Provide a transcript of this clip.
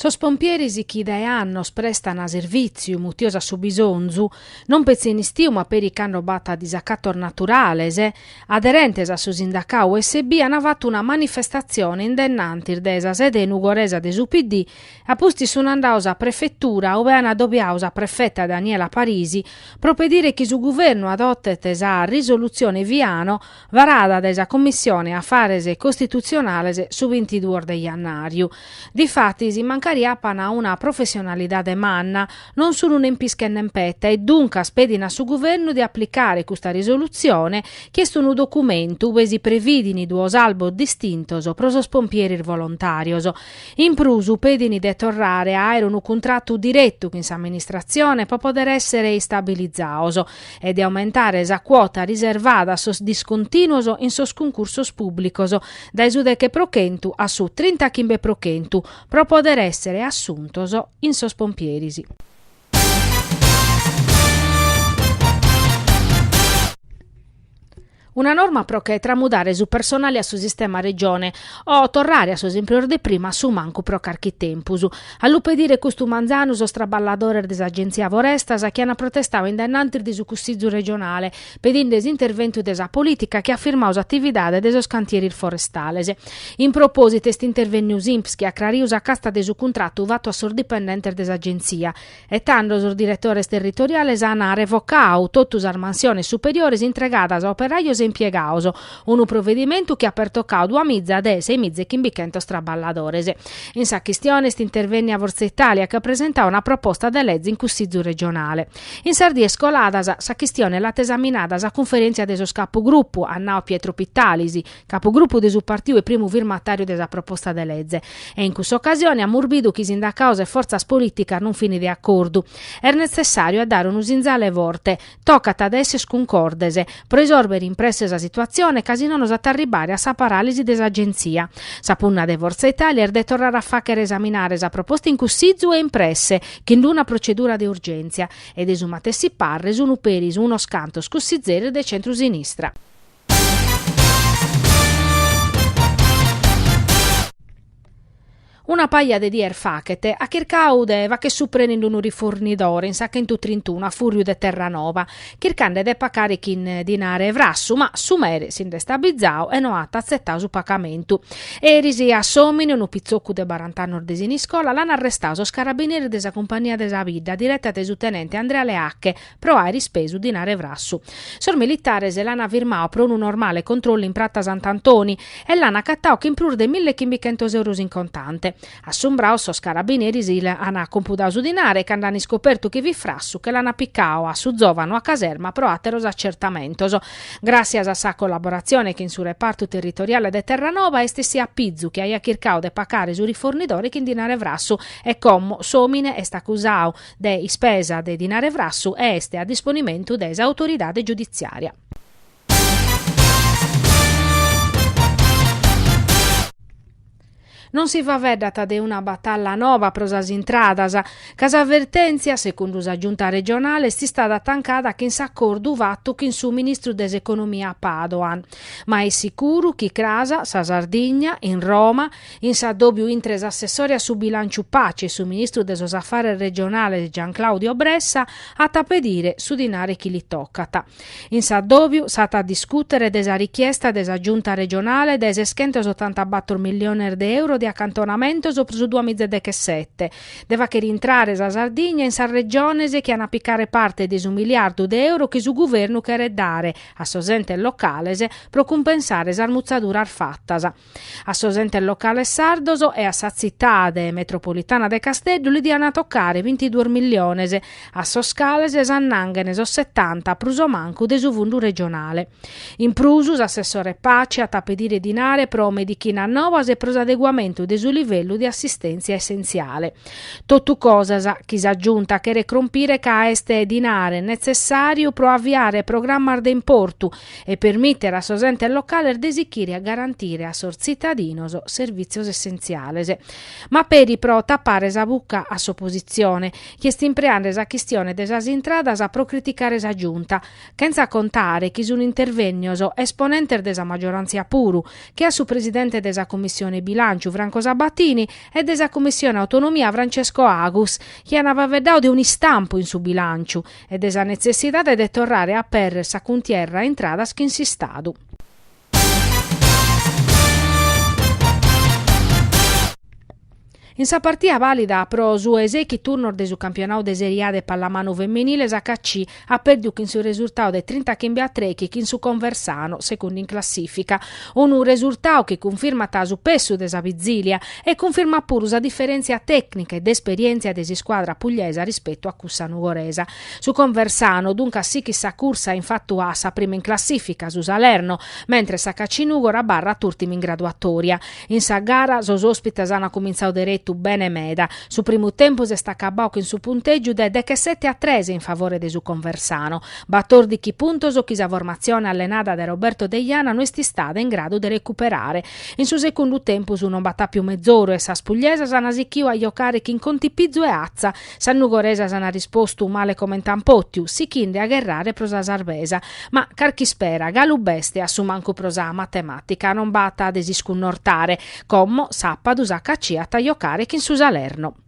Sos pompieris chi dae annos prestan servìtziu mutios a su bisonzu, non petzi in istiu ma peri cando b'at disacatos naturales, aderentes a su sindacau USB an fatu una manifestatzione in dennantis de sa sede nugoresa de su PD, a pustis sun andaos a prefetura ube an adobiau sa prefeta Daniela Parisi pro pedire chi su guvernu adotet sa risolutzione Viano varada dae sa Commissione Afares Costitutzionales su bintiduos de jannàriu. Difatis, mancari apan una professionalidade manna, non sun nen pische nen peta e duncas pedin a su Guvernu de aplicare custa risolutzione, chi est unu documentu ue si previdin duos albos distintos pro sos pompieris volontàrios. In prus pedin de torrare a àere unu cuntratu diretu chin s'amministratzione pro poder èssere istabilizados e de aumentare sa cuota riservada a sos discontinuos in sos cuncursos pùblicos dae su deche pro chentu a su trintachimbe pro chentu pro poder èssere assuntos in sos pompieris. Una norma pro che tramudare su personale a su sistema Regione o torrare a sos impreos de prima a su mancu pro carchi tempus. A lu pedire custu manzanu sos traballadores de s'Agentzia Forestas chi ant protestadu in dae innantis de su Cussizu regionale pedinde s'interventu de sa polìtica chi at firmadu s'atividade de sos cantieris forestales. In propòsitu est intervènniu s'Inps chi at craridu sa casta de su cuntratu fatu a sos dipendentes de s'Agentzia E tando sos diretores territoriales an revocadu totu sas mansiones superiores intregadas a operajos e impiegados, unu provedimentu chi at pertocadu duamiza de seimiza e chimbichentos traballadores. In sa chistione est intervènnia Forza Italia chi at presentadu una proposta de leze in Cussizu regionale. In sas dies coladas sa chistione l'at esaminada sa cunferèntzia de sos capugrupu, at nadu Pietro Pittalis, capugrupu de su partiu e primu firmatàriu de sa proposta de leze, e in cussa ocasione amus bidu chi sindacados e fortzas polìticas non fin de acordu. Est netzessàriu a dare unu sinzale forte, tocat de esser cuncordes, pro isòrbere in presse sa situatzione ca si nono s'at a arribare a sa paràlisi de s'agentzia. Sa punna de Forza Italia est de torrare a fàghere esaminare sa proposta in Cussizu e in presse, chin una procedura de urgèntzia, e de su matessi parre sun peri unos cantos cussizeris de centru-sinistra. Una paja de dies faghet, at chircadu de fagher su prenu in unu rifornidore in sa chentutrintunu a fùrriu de Terranova, chirchende de pacare chin dinare frassu, ma su mere si nd'est abizadu e no at atzetadu su pacamentu. Eris a s'òmine, unu pitzocu de barant'annos de Siniscola, l'an arrestadu sos carabineris de sa cumpagnia de sa bidda, direta dae su tenente Andrea Leacche, pro àere ispesu dinare frassu. Sos militares l'an firmadu pro unu normale controllu in prata Sant'Antoni e l'an acatadu chin prus de millechimbichentos euros in contante. Assumbrados sos carabineris an compudadu su dinare e cando an iscopertu chi fit frassu che l'an picadu a su zòvanu a caserma pro àteros acertamentos. Gràssias a sa collaboratzione chin su repartu territoriale de Terranova est essidu a pizu chi aiat chircadu de pacare su rifornidore chin dinare frassu e como s'òmine est acusadu de ispesa de dinare frassu e est a disponimentu de s'autoridade giuditziària. Non si faeddat de una batalla noba pro sas intradas, ca sa vertèntzia, segundu sa Giunta regionale, est istada tancada chin s'acordu fatu chin su ministru de s'Economia Padoan. Ma est sicuru chi cras sa Sardigna, in Roma, In s'addòbiu intre s'assessore a su Bilànciu Paci e su ministru de sos Afares Regionales Gian Claudio Bressa at a pedire su dinare chi li tocat. In s'addòbiu s'at a discùtere de sa richiesta de sa Giunta regionale de seschentosotantabator milliones de euro de acantonamentos pro su duamizadechesete, de fàghere intrare sa Sardigna in sas regiones chi an a picare parte de su miliardu de euro chi su guvernu cheret dare a sos entes locales pro cumpensare sas mutzaduras fatas. A sos entes locales sardos e a sa tzitade metropolitana de Casteddu li diant tocare bintiduos milliones, a sos cales s'annanghen sos setanta prus o mancu de su fundu regionale. In prus, s'assessore Paci at a pedire dinare pro medichinas novas e pro s'adeguamentu de su livellu de assistèntzia essentziale. Totu cosas chi sa Giunta cheret crompire ca est dinare netzessàriu pro aviare programmas de importu e permìtere a sos entes locales de sichire a garantire a sos tzitadinos servìtzios essentziales. Ma peri pro tapare sa buca a s'opositzione, chi est impreande sa chistione de sas intradas pro criticare sa Giunta, chentza contare chi sun intervènnios esponentes de sa maggioràntzia puru, che a su presidente de sa Commissione Bilànciu, Franco. Franco Sabatini e de sa Cummissione Autonomia Francesco Agus, chi ant faeddadu de un'istampu in su bilànciu e de sa netzessidade de torrare a aperrer sa cuntierra intradas chin s'Istadu. In sa partia vàlida pro su 'e sèichi turnos de su campionadu de Serie A de pallamanu femminile s'HC at pèrdiu chin su resurtadu de trintachimbe a trèichi chin su Conversano, segundu in classìfica. Unu resurtadu chi cunfirmat su pessu de sa Vizilia e cunfirmat puru sa diferèntzia tècnica e de esperièntzia de s'iscuadra pugliesa rispetu a cussa nugoresa. Su Conversano duncas sichit sa cursa in fatu a sa prima in classìfica, su Salerno, mentres s'HC Nùgoro abarrat ùrtimu in graduatòria. In sa gara sos òspites ant cumintzadu deretu bene meda. Su primu tempus est acabadu chin su puntègiu de dechesete a tres in favore de su Conversano, batòrdichi puntos chi sa formatzione allenada dae Roberto Deiana no est istada in gradu de recuperare. In su segundu tempus non b'at àpiu mezoru e sas pugliesas ant sichiu a jocare chin contipizu e atza. Sas nugoresas ant rispostu male comente ant pòtiu, sichinde a gherrare pro sa sarbesa. Ma carchi ispera galu b'est, a su mancu pro sa matemàtica, non b'at de s'iscunnortare. Como, sàpadu, s'HC at a jocare chin su Salerno.